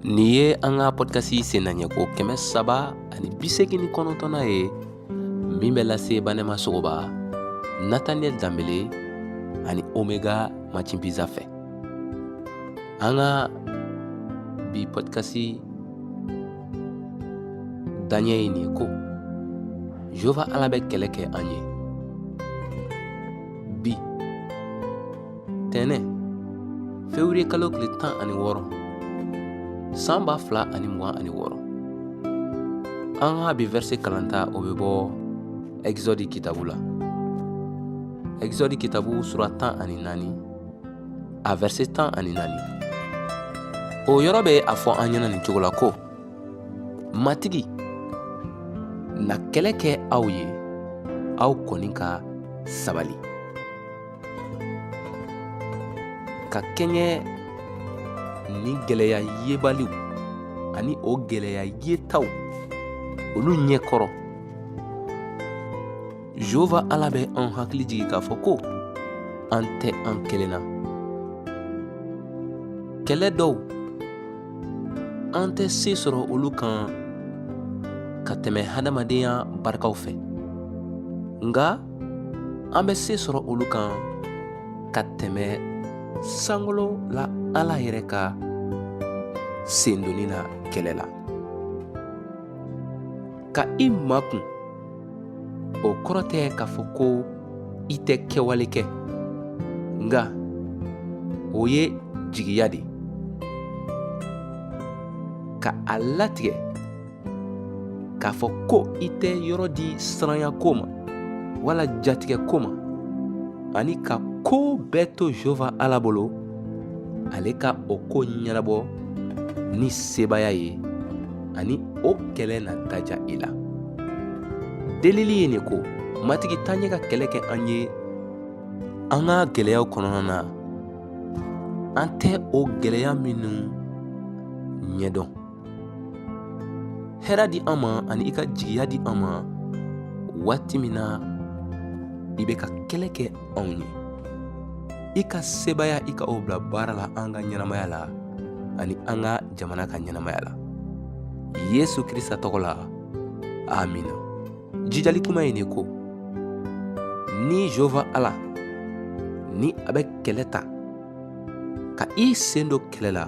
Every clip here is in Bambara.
Nin ye an ka pɔdikasi sennaɲɛko 389nan ye min bɛ lase Banɛma Sogoba, Nathaniel Danbele ani Omega Machinpizza fɛ. An ka bi pɔdikasi daɲɛ ye nin ye ko Jehova Ala bɛ kɛlɛ kɛ an ye. Bi tɛnɛ fewuriye kalo tile 16 san 2026, an ka bi vɛrse kalanta o bɛ bɔ Ɛgizɔdi kitabu la, Ɛgizɔdi kitabu sura 14, a vɛrse 14. O yɔrɔ bɛ a fɔ an ɲɛna nin cogo la ko Matigi na kɛlɛ kɛ aw ye, aw kɔni ka sabali. Ka kɛɲɛ ni gɛlɛya yebaliw ani o gɛlɛya yetaw olu ɲɛkɔrɔ, Jehova Ala bɛ an hakili jigin k'a fɔ ko an tɛ an kelen na. Kɛlɛ dɔw, an tɛ se sɔrɔ olu kan ka tɛmɛ hadamadenya barikaw fɛ, nka an bɛ se sɔrɔ olu kan ka tɛmɛ sankolo la Ala yɛrɛ ka sendonni na kɛlɛ la. Ka i makun, o kɔrɔ tɛ k'a fɔ ko i tɛ kɛwale kɛ, nka o ye jigiya de ka a latigɛ k'a fɔ ko i tɛ yɔrɔ di siranya ko ma wala jatigɛ ko ma, ani ka ko bɛɛ to Jehova Ala bolo, ale ka o ko ɲɛnabɔ ni sebaaya ye, ani o kɛlɛ na daja i la. Delili ye nin ko: Matigi, taa ɲɛ ka kɛlɛ kɛ an ye an ka gɛlɛyaw kɔnɔna na, an tɛ o gɛlɛya minnu ɲɛdɔn. Hɛrɛ di an ma ani i ka jigiya di an ma waati min na i bɛ ka kɛlɛ kɛ anw ye. I ka sebaaya, i ka o bila baara la an ka ɲɛnamaya la ani an ka jamana ka ɲɛnamaya la, Yesu Krista tɔgɔ la, amina. Jijali kuma ye nin ko: ni Jehova Ala ni a bɛ kɛlɛ ta ka i sen don kɛlɛ la,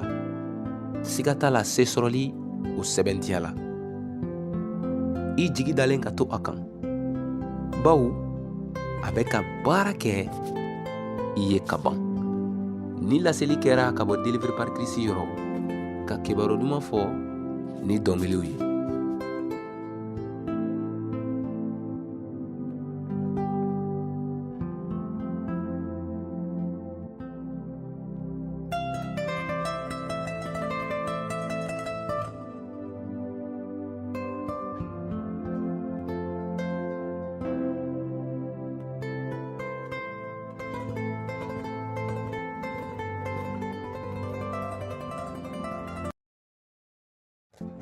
siga t'a la, se sɔrɔli o sɛbɛntiya la. I jigi dalen ka to a kan, bawo a bɛ ka baara kɛ i ye ka ban. Ni laseli kɛra ka bɔ Délivré par Christ yɔrɔ, ka kibaru duman fɔ ni dɔnkiliw ye.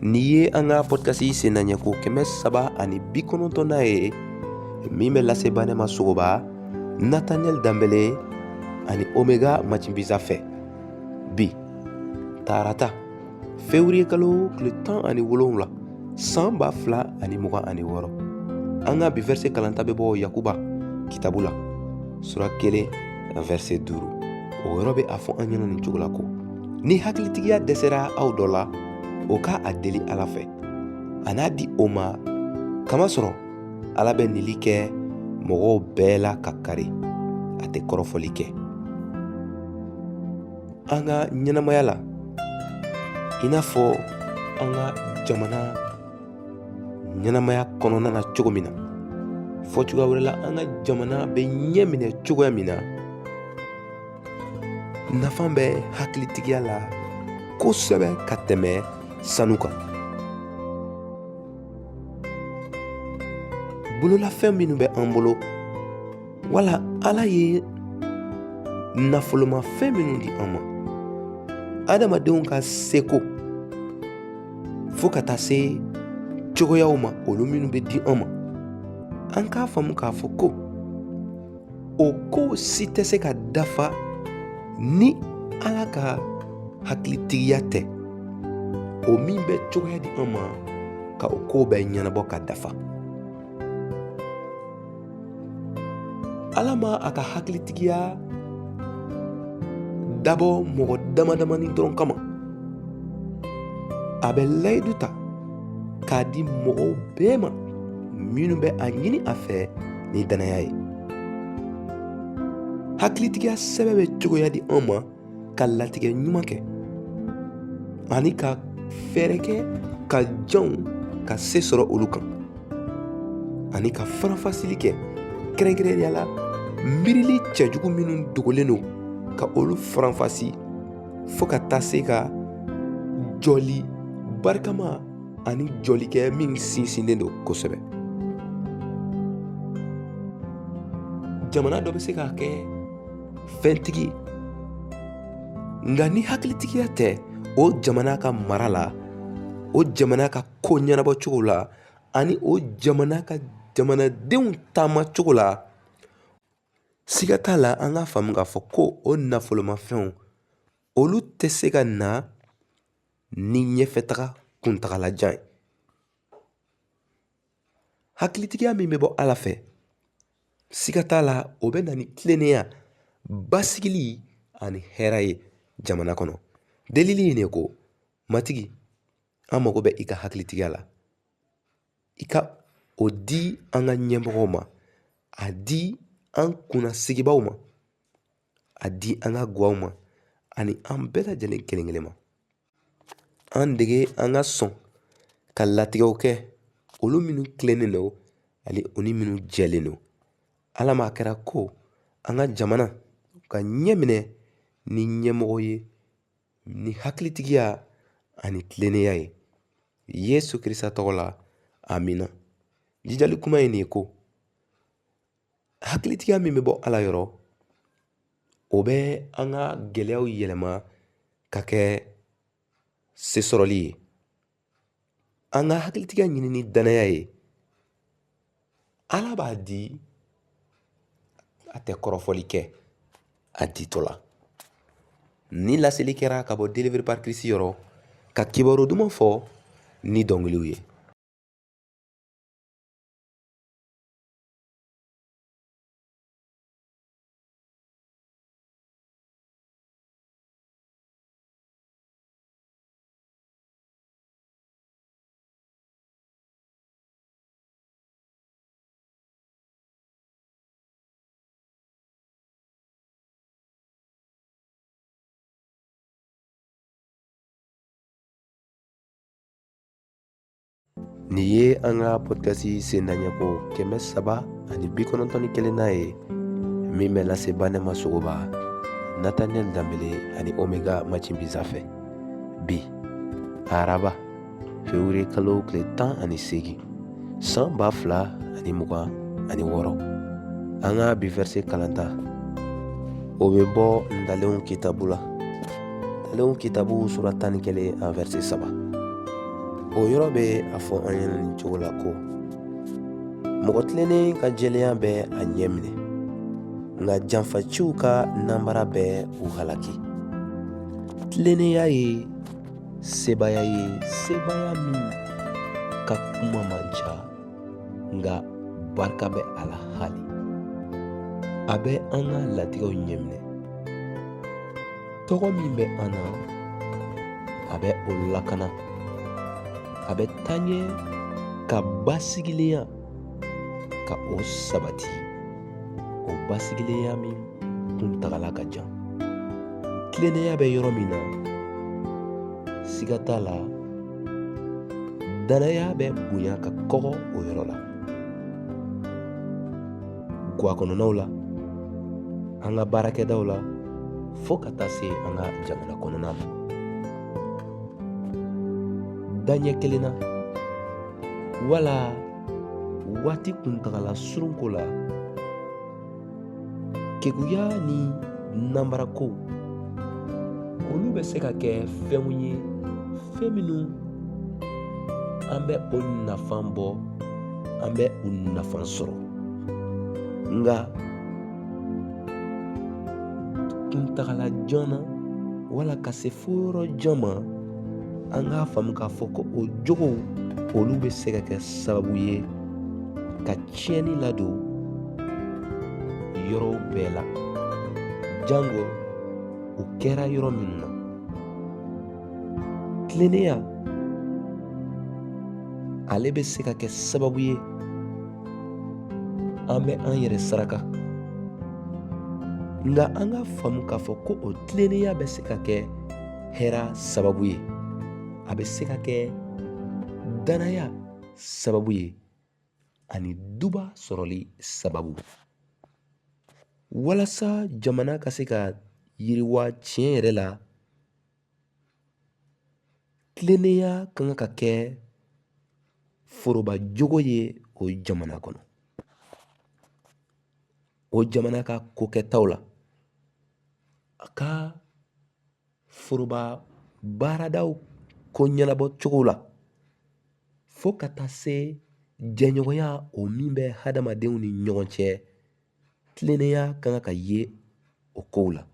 Nin ye an ka pɔdikasi sennaɲɛko 390nan ye min bɛ lase Banɛma Sogoba, Nathaniel Danbele ani Omega Machinpizza fɛ. Bi tarata fewuriye kalo tile 17 san 2026, an ka bi vɛrse kalanta bɛ bɔ Yakuba kitabu la, sura 1, vɛrse 5. O yɔrɔ bɛ a fɔ an ɲɛna nin cogo la ko: ni hakilitigiya dɛsɛra aw dɔ la, o ka a deli Ala fɛ, a n'a di o ma, kamasɔrɔ Ala bɛ nili kɛ mɔgɔw bɛɛ la ka kari, a tɛ kɔrɔfɔli kɛ. An ka ɲɛnamaya la, i n'a fɔ an ka jamana ɲɛnamaya kɔnɔna na cogo min na, fɔ cogoya wɛrɛ la, an ka jamana bɛ ɲɛ minɛ cogoya min na, nafa bɛ hakilitigiya la kosɛbɛ ka tɛmɛ sanu kan. Bololafɛn minnu bɛ an bolo, wala Ala ye nafolomafɛn minnu di an ma, adamadenw ka seko fo ka taa se cogoyaw ma, olu minnu bɛ di an ma, an k'a faamu k'a fɔ ko o ko si tɛ se ka dafa ni Ala ka hakilitigiya tɛ. O min bɛ cogoya di an ma ka o ko bɛɛ ɲɛnabɔ ka dafa. Ala ma a ka hakilitigiya dabɔ mɔgɔ dama damani dɔrɔn kama. A bɛ layidu ta k'a di mɔgɔw bɛɛ ma minnu bɛ a ɲini a fɛ ni dannaya ye. Hakilitigiya sɛbɛ bɛ cogoya di an ma ka latigɛ ɲuman kɛ ani ka fɛɛrɛ kɛ ka janw ka se sɔrɔ olu kan, ani ka faranfasili kɛ, kɛrɛnkɛrɛnnenya la miirili cɛjugu minnu dogolen don, ka olu faranfasi fo ka taa se ka jɔli barikama ani jɔli kɛ min sinsinnen don kosɛbɛ. Jamana dɔ bɛ se ka kɛ fɛntigi ye, nka ni hakilitigiya tɛ o jamana ka mara la, o jamana ka ko ɲɛnabɔ cogo la, ani o jamana ka jamanadenw taama cogo la, siga t'a la an k'a faamu k'a fɔ ko o nafolomafɛnw olu tɛ se ka na ni ɲɛfɛtaga kuntagalajan ye. Hakilitigiya min bɛ bɔ Ala fɛ, siga t'a la o bɛ na ni tilennenya, basigili ani hɛrɛ ye jamana kɔnɔ. Delili ye nin ye ko: Matigi, an mago bɛ i ka hakilitigiya la. I ka o di an ka ɲɛmɔgɔw ma, a di an kunnasigibaw ma, a di an ka gwaw ma, ani an bɛɛ lajɛlen kelen kelen ma. An dege an ka sɔn ka latigɛw kɛ, olu minnu tilennen don ani olu minnu jɛlen don. Ala ma a kɛra ko an ka jamana ka ɲɛ minɛ ni ɲɛmɔgɔ ye ni hakilitigiya ani tilennenya ye. Yesu Krista tɔgɔ la, amina. Jijali kuma ye nin ye ko hakilitigiya min bɛ bɔ Ala yɔrɔ, o bɛ an ka gɛlɛyaw yɛlɛma ka kɛ sesɔrɔli ye. An ka hakilitigiya ɲini ni dannaya ye. Ala b'a di, a tɛ kɔrɔfɔli kɛ a ditɔ la. Ni laseli kɛra ka bɔ Délivré par Christ yɔrɔ, ka kibaru duman fɔ ni dɔnkiliw ye. Nin ye an ka podcast sendaɲɛko 391nan ye, min bɛ lase Banɛma Sogoba, Nathaniel Danbele ani Omega Machinbisa fɛ. Bi araba, février kalo tile 18, san 2026. An ka bi verset kalanta, o bɛ bɔ Ntalenw kitabu la, Ntalenw kitabu sura 11, a verset 3. O yɔrɔ bɛ a fɔ an ɲɛna nin cogo la ko: mɔgɔ tilennen ka jɛlenya bɛ a ɲɛ minɛ, nka janfaciw ka nanbara bɛ u halaki. Tilennenya ye sebaaya ye, sebaaya min ka kuma man ca, nka barika bɛ a la hali. A bɛ an ka latigɛw ɲɛminɛ. Tɔgɔ min bɛ an na, a bɛ o lakana. A bɛ taa ɲɛ ka basigilenya ka o sabati, o basigilenya min kuntagala ka jan. Tilennenya bɛ yɔrɔ min na, siga t'a la dannaya bɛ bonya ka kɔgɔ o yɔrɔ la. Gwa kɔnɔnaw la, an ka baarakɛdaw la, fo ka taa se an ka jamana kɔnɔna ma. Daɲɛ kelen na wala waati kuntagala surun ko la, keguya ni nanbarako, olu bɛ se ka kɛ fɛnw ye, fɛn minnu an bɛ o nafan bɔ, an bɛ u nafan sɔrɔ, nka kuntagala jan na wala ka se fo yɔrɔ jan ma, An k'a faamu k'a fɔ ko o jogow olu bɛ se ka kɛ sababu ye ka tiɲɛni ladon yɔrɔw bɛɛ la, jango u kɛra yɔrɔ minnu na. Tilennenya ale bɛ se ka kɛ sababu ye an bɛ an yɛrɛ saraka, nka an k'a faamu k'a fɔ ko o tilennenya bɛ se ka kɛ hɛra sababu ye, a bɛ se ka kɛ danaya sababu ye ani duba sɔrɔli sababu. Walasa jamana ka se ka yiriwa tiɲɛ yɛrɛ la, tilennenya ka kan ka kɛ foroba jogo ye o jamana kɔnɔ, o jamana ka kokɛtaw la, a ka foroba baaradaw ko ɲɛnabɔ cogo la, fo ka taa se jɛɲɔgɔnya o min bɛ hadamadenw ni ɲɔgɔn cɛ. Tilennenya ka kan ka ye o kow la.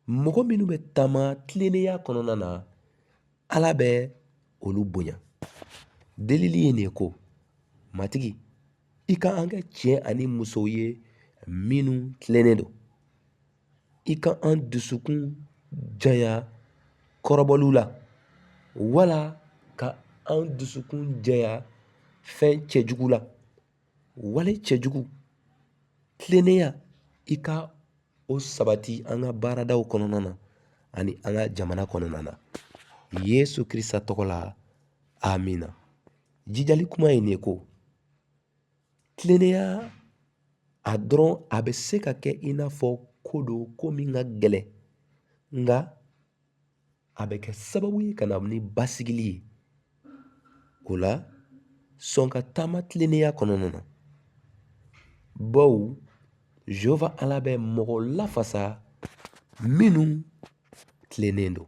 Mɔgɔ minnu bɛ taama tilennenya kɔnɔna na, Ala bɛ olu bonya. Delili ye nin ye ko: Matigi, i ka an kɛ cɛ ani musow ye minnu tilennen don. I ka an dusukun janya kɔrɔbɔliw la, wala ka an dusukun janya fɛn cɛjugu la. Wale cɛjugu, tilennenya, i ka o sabati an ka baaradaw kɔnɔna na ani an ka jamana kɔnɔna na, Yesu Krista tɔgɔ la, amina. Jijali kuma ye nin ye ko tilennenya a dɔrɔn a bɛ se ka kɛ i n'a fɔ ko don, ko min ka gɛlɛn, nka a bɛ kɛ sababu ye ka na ni basigili ye. O la, sɔn ka taama tilennenya kɔnɔna na, bawo Jehova Ala bɛ mɔgɔ lafasa minnu tilennen don.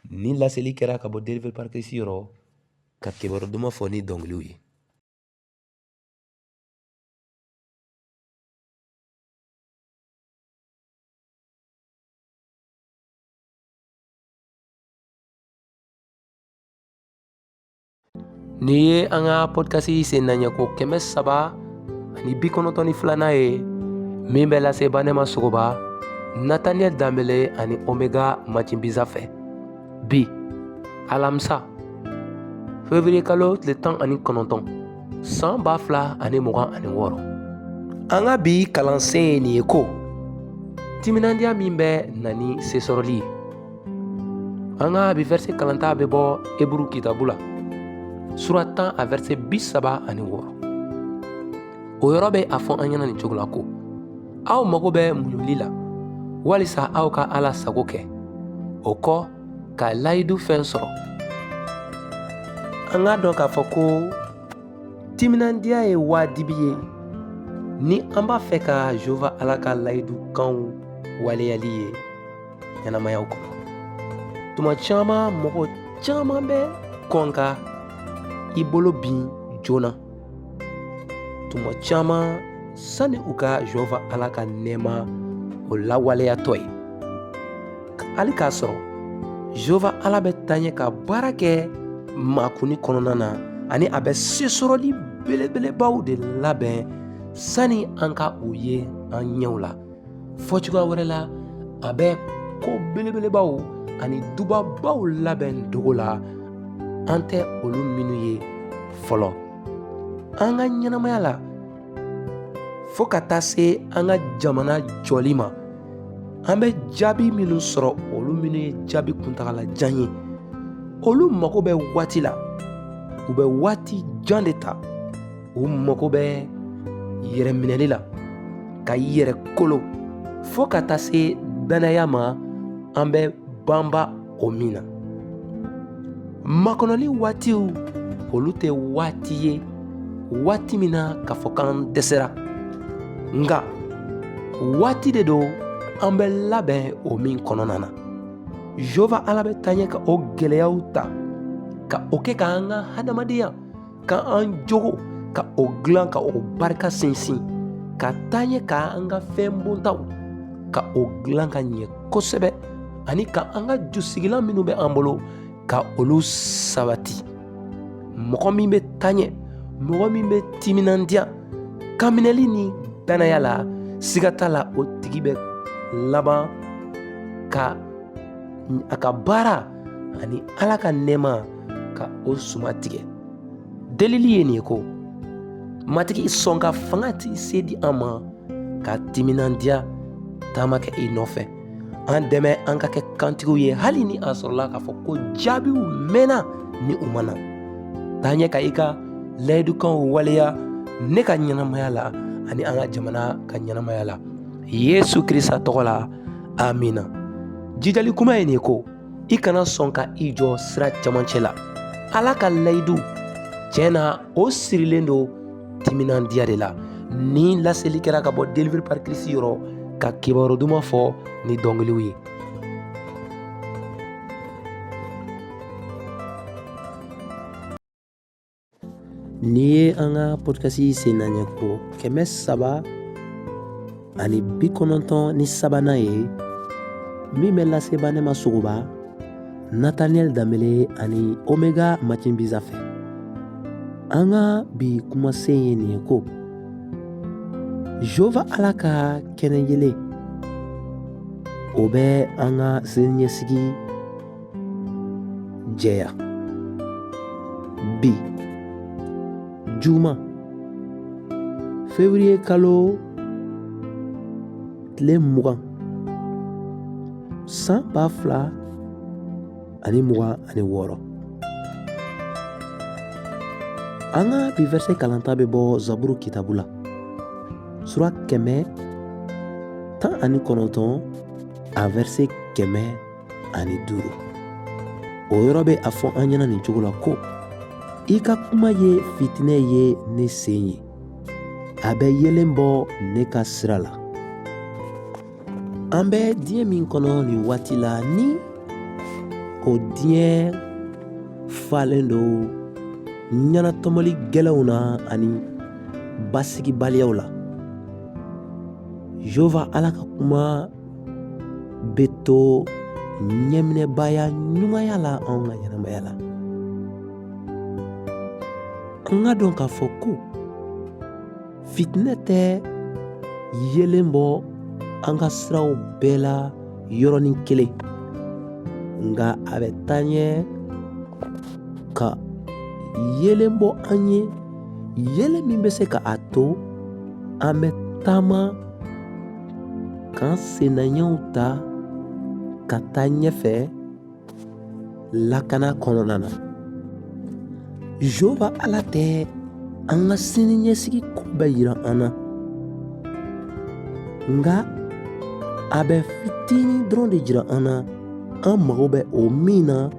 Nin laseli kɛra ka bɔ Délivré par Christ yɔrɔ, ka kibaru duman fɔ ni dɔnkiliw ye. Nin ye an ka pɔdikasi sen naɲɛko 392nan ye, min bɛ lase Banɛma Sogoba, Nataniyɛli Danbele ani Omega Macinbiza fɛ. Bi alamisa, fevriye kalo tile 19, san 2026, an ka bi kalansen ye nin ye ko timinandiya min bɛ na ni sesɔrɔli ye. An ka bi vɛrse kalanta bɛ bɔ Eburu kitabu la, sura 10, a vɛrse 36. O yɔrɔ bɛ a fɔ an ɲɛna nin cogo la ko: aw mago bɛ muɲuli la walisa aw ka Ala sago kɛ, o kɔ ka layidu fɛn sɔrɔ. An k'a dɔn k'a fɔ ko timinandiya ye wajibi ye ni an b'a fɛ ka Jehova Ala ka layidukanw waleyali ye ɲɛnamayaw kɔnɔ. Tuma caman, mɔgɔ caman bɛ kɔn ka i bolo bin joona tuma caman sani u ka Jehova Ala ka nɛɛma o lawaleyatɔ ye, hali k'a sɔrɔ Jehova Ala bɛ taa ɲɛ ka baara kɛ makunni kɔnɔna na, ani a bɛ sesɔrɔli belebelebaw de labɛn sani an ka o ye an ɲɛw la. Fɔcogoya wɛrɛ la, a bɛ ko belebelebaw ani dubabaw labɛn dogo la, an tɛ olu minnu ye fɔlɔ an ka ɲɛnamaya la, fo ka taa se an ka jamana jɔli ma. An bɛ jaabi minnu sɔrɔ, olu minnu ye jaabi kuntagalajan ye, olu mago bɛ waati la, u bɛ waati jan de ta. U mago bɛ yɛrɛminɛli la, ka yɛrɛ kolo, fo ka taa se dannaya ma an bɛ banba o min na. Makɔnɔli waatiw, olu tɛ waati ye waati min na k'a fɔ k'an dɛsɛra, nka waati de don an bɛ labɛn o min kɔnɔna na. Jehova Ala bɛ taa ɲɛ ka o gɛlɛyaw ta ka o kɛ k'an ka hadamadenya, ka an jogo ka o dilan, ka o barika sinsin, ka taa ɲɛ ka an ka fɛn bontaw ka o dilan ka ɲɛ kosɛbɛ. Ani ka an ka jusigilan minnu bɛ an bolo ka olu sabati. Mɔgɔ min bɛ taa ɲɛ, mɔgɔ min bɛ timinandiya kanminɛli ni dannaya la, siga t'a la o tigi bɛ laban ka a ka baara ani Ala ka nɛɛma ka o suma tigɛ. Delili ye nin ye ko Matigi, sɔn ka fanga ti se di an ma ka timinandiya taama kɛ i nɔfɛ. An dɛmɛ an ka kɛ kantigiw ye, hali ni a sɔrɔla k'a fɔ ko jaabiw mɛnna ni u ma na. Taa ɲɛ ka i ka layidukanw waleya ne ka ɲɛnamaya la ani an ka jamana ka ɲɛnamaya la, Yesu Krista tɔgɔ la, amina. Jijali kuma ye nin ye ko i kana sɔn ka i jɔ sira camancɛ la. Ala ka layidu tiɲɛ na, o sirilen don timinandiya de la. Nin laseli kɛra ka bɔ Délivré par Christ yɔrɔ, ka kibaru duman fɔ ni dɔnkiliw ye. N'i ye an ka podcast sennaɲɛ ko 393nan ye, min bɛ lase Banɛma Sogoba, Nathaniel Danbele ani Omega Machinbiza fɛ. An ka bi kumasen ye nin ye ko Jehova Ala ka kɛnɛ yelen, o bɛ an ka siniɲɛsigi jɛya. Bi juma, fevriye kalo tile 20, san 2026, an ka bi verset kalanta bɛ bɔ Zaburu kitabu la, sura 119, a verset 105. O yɔrɔ bɛ a fɔ an ɲɛna nin cogo la ko i ka kuma ye fitinɛ ye ne sen ye, a bɛ yeelen bɔ ne ka sira la. An bɛ diɲɛ min kɔnɔ nin waati la, ni o diɲɛ falen don ɲɛnatɔmɔli gɛlɛnw na ani basigibaliyaw la, Jehova Ala ka kuma bɛ to ɲɛminɛbaya ɲumanya la anw ka ɲɛnamaya la. An ka dɔn k'a fɔ ko fitinɛ tɛ yeelen bɔ an ka siraw bɛɛ la yɔrɔnin kelen, nka a bɛ taa ɲɛ ka yeelen bɔ an ye, yeelen min bɛ se ka a to an bɛ taama k'an sennaɲɛw ta ka taa ɲɛfɛ lakana kɔnɔna na. Jehova Ala tɛ an ka siniɲɛsigi ko bɛɛ yira an na, nka a bɛ fitinin dɔrɔn de jira an na an mago bɛ o min na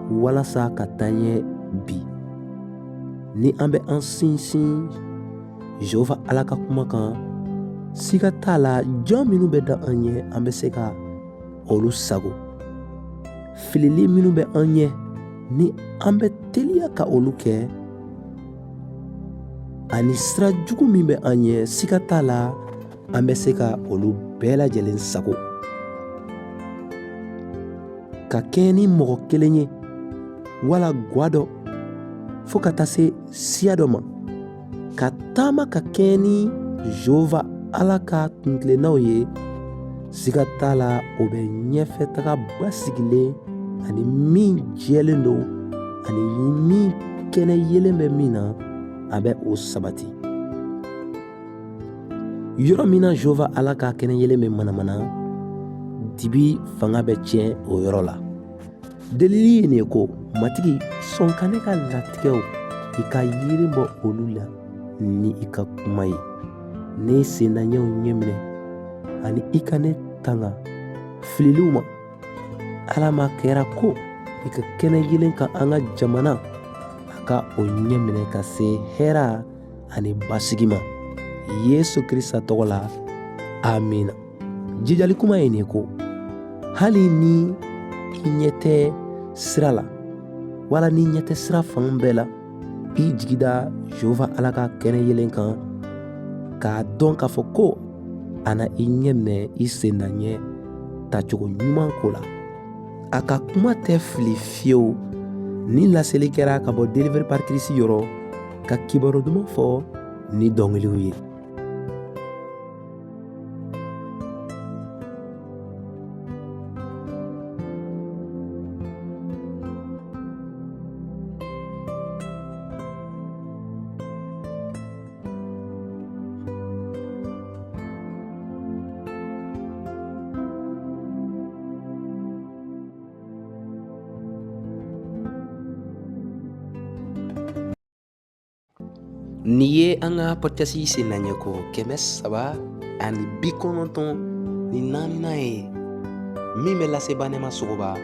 walasa ka taa ɲɛ bi. Ni an bɛ an sinsin Jehova Ala ka kuma kan, siga t'a la jan minnu bɛ da an ɲɛ, an bɛ se ka olu sago. Filili minnu bɛ an ɲɛ, ni an bɛ teliya ka olu kɛ, ani sira jugu min bɛ an ɲɛ, siga t'a la an bɛ se ka olu bɛɛ lajɛlen sago. Ka kɛɲɛ ni mɔgɔ kelen ye wala gwa dɔ fo ka taa se siya dɔ ma, ka taama ka kɛɲɛ ni Jehova Ala ka kuntilennaw ye, siga t'a la o bɛ ɲɛfɛtaga basigilen ani min jɛlen don ani min kɛnɛ yelen bɛ min na, a bɛ o sabati. Yɔrɔ min na Jehova Ala ka kɛnɛ yelen bɛ manamana, dibi fanga bɛ tiɲɛ o yɔrɔ la. Delili ye nin ye ko Matigi, sɔn ka ne ka latigɛw i ka yeelen bɔ olu la ni i ka kuma ye. Ne sennaɲɛw ɲɛminɛ ani i ka ne tanga fililiw ma. Ala ma kɛra ko i ka kɛnɛ yelen ka an ka jamana a ka o ɲɛminɛ ka se hɛra ani basigi ma, Yesu Krista tɔgɔ la, amina. Jijali kuma ye nin ye ko hali ni i ɲɛ tɛ sira la wala n'i ɲɛ tɛ sira fan bɛɛ la, i jigi da Jehova Ala ka kɛnɛ yelen kan, k'a dɔn k'a fɔ ko a na i ɲɛ minɛ i sen na ɲɛ. tacogo ɲuman ko la. A ka kuma tɛ fili fiyewu. Nin laseli kɛra ka bɔ Délivré par Christ yɔrɔ, ka kibaru duman fɔ ni dɔnkiliw ye. Nin ye an ka podcast sennaɲɛ ko 394nan ye, min bɛ lase Banɛma Sogoba,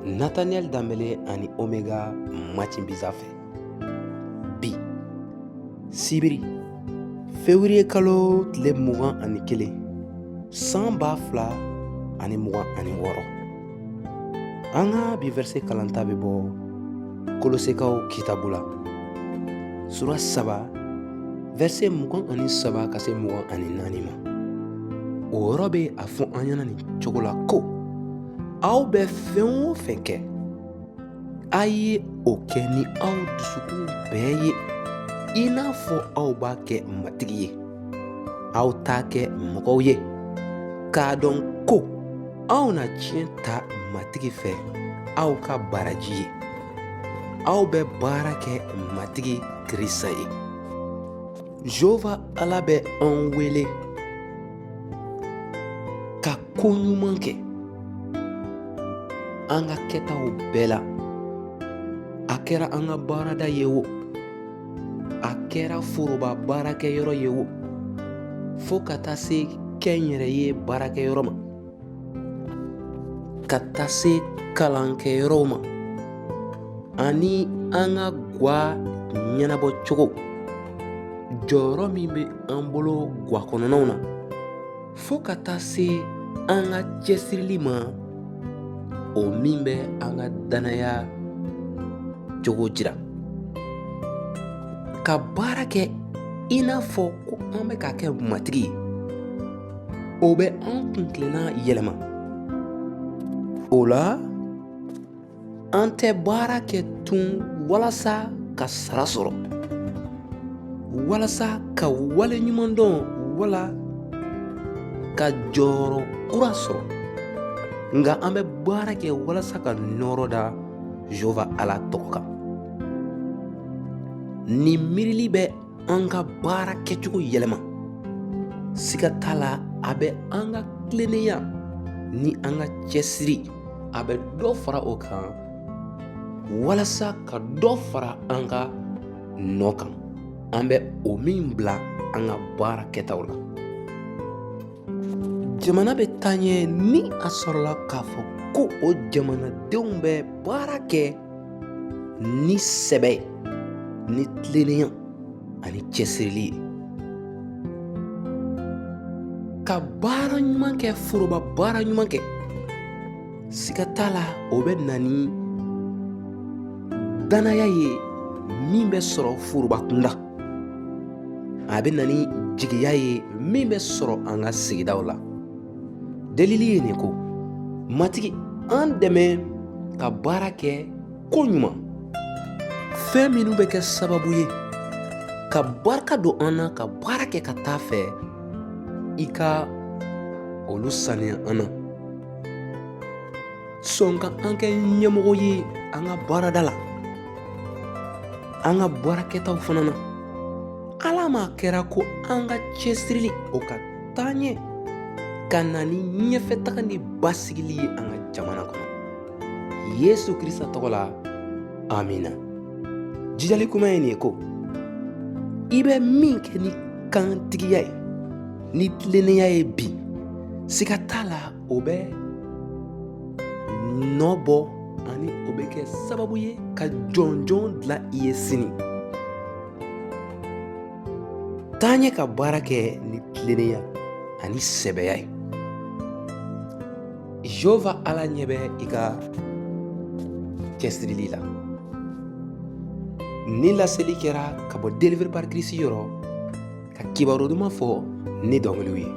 Nathaniel Danbele ani Omega Macinbiza fɛ. Bi sibiri, fewuriye kalo tile 21, san 2026. An ka bi verset kalanta bɛ bɔ Kolosekaw kitabu la, sura 3, verset 23 ka se 24 ma. O yɔrɔ bɛ a fɔ an ɲɛna nin cogo la ko: aw bɛ fɛn o fɛn kɛ, a ye o kɛ ni aw dusukun bɛɛ ye, i n'a fɔ aw b'a kɛ Matigi ye, aw t'a kɛ mɔgɔw ye, k'a dɔn ko aw na ciyɛn ta Matigi fɛ aw ka baraji ye. Aw bɛ baara kɛ Matigi Krista ye. Jehova Ala bɛ an wele ka ko ɲuman kɛ an ka kɛtaw bɛɛ la. A kɛra an ka baarada ye o, a kɛra foroba baarakɛyɔrɔ ye o, fo ka taa se kɛnyɛrɛye baarakɛyɔrɔ ma, ka taa se kalankɛyɔrɔw ma, ani an ka gwa ɲɛnabɔ cogo, jɔyɔrɔ min bɛ an bolo gwa kɔnɔnaw na, fo ka taa se an ka cɛsirili ma, o min bɛ an ka dannaya cogo jira, ka baara kɛ i n'a fɔ ko an bɛ k'a kɛ Matigi ye. O bɛ an kuntilenna yɛlɛma. O la, an tɛ baara kɛ tun walasa ka sara sɔrɔ, walasa ka wale ɲuman dɔn, wala ka jɔyɔrɔ kura sɔrɔ, nka an bɛ baara kɛ walasa ka nɔɔrɔ da Jehova Ala tɔgɔ kan. Nin miirili bɛ an ka baara kɛcogo yɛlɛma. Siga t'a la, a bɛ an ka tilennenya ni an ka cɛsiri, a bɛ dɔ fara o kan walasa ka dɔ fara an ka nɔ kan, an bɛ o min bila an ka baara kɛtaw la. Jamana bɛ taa ɲɛ ni a sɔrɔla k'a fɔ ko o jamanadenw bɛ baara kɛ ni sɛbɛ, ni tilennenya ani cɛsirili ye, ka baara ɲuman kɛ, foroba baara ɲuman kɛ. Siga t'a la, o bɛ na ni dannaya ye min bɛ sɔrɔ foroba kunda. A bɛ na ni jigiya ye min bɛ sɔrɔ an ka sigidaw la. Delili ye nin ko: Matigi, an dɛmɛ ka baara kɛ ko ɲuman, fɛn minnu bɛ kɛ sababu ye ka barika don an na, ka baara kɛ ka taa fɛ, i ka olu saniya an na. Sɔn ka an kɛ ɲɛmɔgɔ ye an ka baarada la, an ka baarakɛtaw fana na. Ala m'a kɛra ko an ka cɛsirili o ka taa ɲɛ, ka na ni ɲɛfɛtaga ni basigili ye an ka jamana kɔnɔ. Yesu Krista tɔgɔ la, amina. Jijali kuma ye nin ye ko: i bɛ min kɛ ni kantigiya ye, ni tilennenya ye bi, siga t'a la, o bɛ nɔ bɔ ani o bɛ kɛ sababu ye ka jɔnjɔn dilan i ye sini. Taa ɲɛ ka baara kɛ ni tilennenya ani sɛbɛya ye. Jehova Ala ɲɛ bɛ i ka cɛsirili la. Nin laseli kɛra ka bɔ Délivré par Christ yɔrɔ, ka kibaru duman fɔ ni dɔnkiliw ye.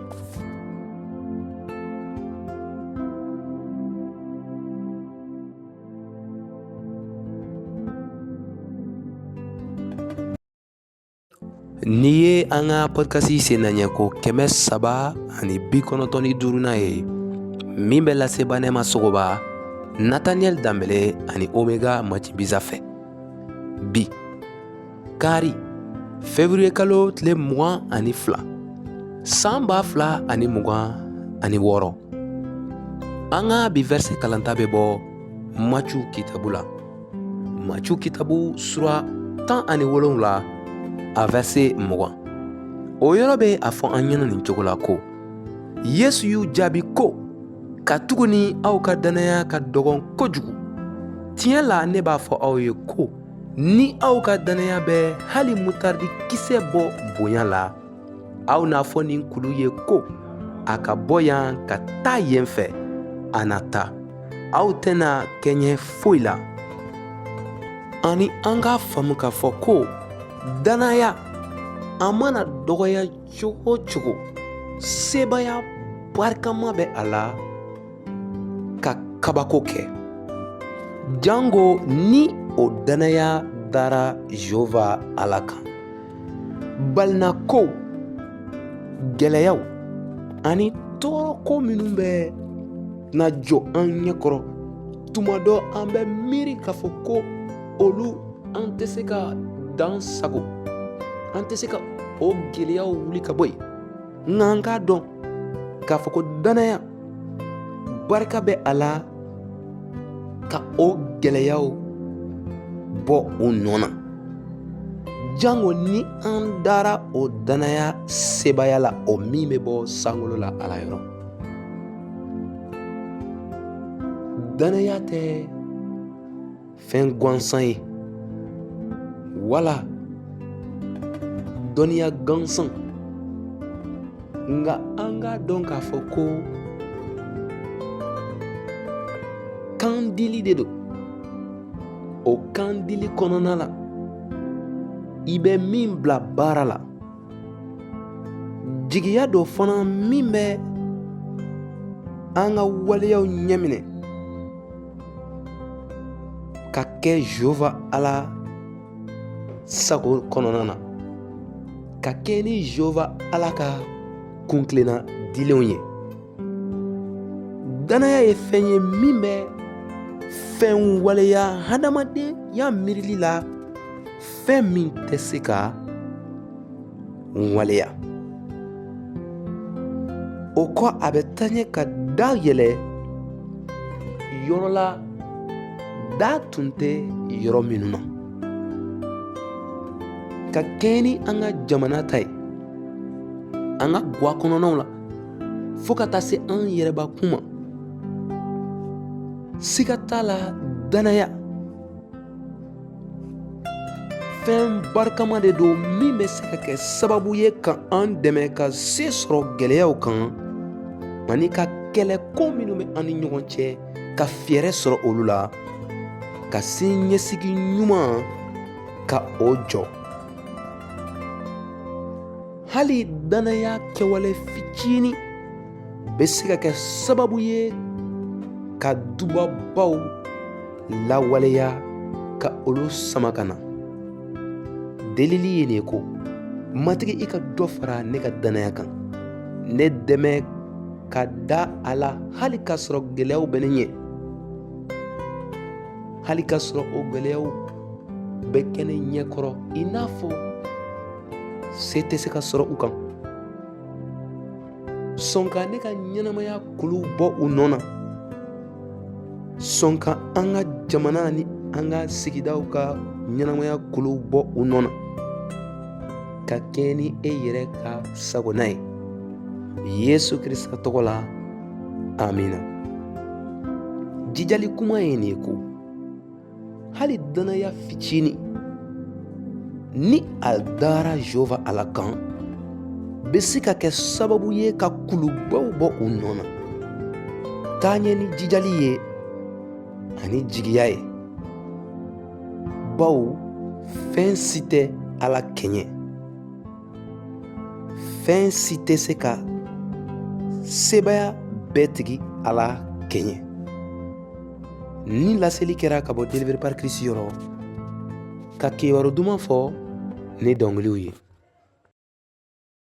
Nin ye an ka podcast sennaɲɛ ko 395nan ye min bɛ lase Banɛma Sogoba, Nathaniel Danbele ani Omega Macibisa fɛ. Bi kari février kalo tile 22 san 2026, an ka bi verset kalanta bɛ bɔ Maciw kitabu la, Maciw kitabu sura 17, a verset 20. O yɔrɔ bɛ a fɔ an ɲɛna nin cogo la ko Yesu y'u jaabi ko, katuguni aw ka dannaya ka dɔgɔn kojugu. Tiɲɛ la, ne b'a fɔ aw ye ko ni aw ka dannaya bɛ hali mutaridi kisɛ bɔ bonya la, aw n'a fɔ nin kulu ye ko a ka bɔ yan ka taa yen fɛ, a na taa. Aw tɛna kɛɲɛ foyi la. Ani an k'a faamu k'a fɔ ko dannaya, a mana dɔgɔya cogo o cogo, sebaaya barikama bɛ a la ka kabako kɛ, jango ni o dannaya dara Jehova Ala kan. Balinakow, gɛlɛyaw ani tɔɔrɔko minnu bɛ na jɔ an ɲɛkɔrɔ tuma dɔ, an bɛ miiri k'a fɔ ko olu an tɛ se ka dan sago, an tɛ se ka o gɛlɛyaw wuli ka bɔ yen. Nka an k'a dɔn k'a fɔ ko dannaya barika bɛ a la ka o gɛlɛyaw bɔ u nɔ na, jango ni an dara o dannaya sebaaya la, o min bɛ bɔ sankolo la Ala yɔrɔ. Dannaya tɛ fɛn gansan ye wala dɔnniya gansan, nka an k'a dɔn k'a fɔ ko kandili de don. O kandili kɔnɔna la, i bɛ min bila baara la, jigiya dɔ fana min bɛ an ka waleyaw ɲɛminɛ ka kɛ Jehova Ala sago kɔnɔna na, ka kɛ ni Jehova Ala ka kuntilenna dilenw ye. Dannaya ye fɛn ye min bɛ fɛn waleya hadamadenya miirili la, fɛn min tɛ se ka waleya. O kɔ, a bɛ taa ɲɛ ka da yɛlɛ yɔrɔ la da tun tɛ yɔrɔ minnu na, ka kɛɲɛ ni an ka jamana ta ye, an ka gwa kɔnɔnaw la, fo ka taa se an yɛrɛbakun ma. Siga t'a la, dannaya fɛn barikama de don min bɛ se ka kɛ sababu ye ka an dɛmɛ ka se sɔrɔ gɛlɛyaw kan, ani ka kɛlɛko minnu bɛ an ni ɲɔgɔn cɛ, ka fɛɛrɛ sɔrɔ olu la, ka siniɲɛsigi ɲuman ka o jɔ. Hali dannaya kɛwale fitinin bɛ se ka kɛ sababu ye ka dubabaw lawaleya, ka olu sama ka na. Delili ye nin ye ko, Matigi, i ka dɔ fara ne ka dannaya kan, ne dɛmɛ ka da a la hali k'a sɔrɔ gɛlɛyaw bɛ ne ɲɛ, hali k'a sɔrɔ o gɛlɛyaw bɛ kɛ ne ɲɛkɔrɔ i n'a fɔ se tɛ se ka sɔrɔ u kan. Sɔn ka ne ka ɲɛnamaya kuluw bɔ u nɔ na. Sɔn ka an ka jamana ni an ka sigidaw ka ɲɛnamaya kuluw bɔ u nɔ na, ka kɛɲɛ ni e yɛrɛ ka sagona ye, Yesu Krisita tɔgɔ la, amina. Jijali kuma ye nin ye ko hali dannaya fitinin, ni a dara Jehova Ala kan, bɛ se ka kɛ sababu ye ka kulubaw bɔ u nɔ na. Taa ɲɛ ni jijali ye ani jigiya ye, bawo fɛn si tɛ Ala kɛɲɛ, fɛn si tɛ se ka sebaaya bɛɛ tigi Ala kɛɲɛ. Ni laseli kɛra ka bɔ Délivré par Christ yɔrɔ, ka kibaru duman fɔ ni dɔnkiliw ye.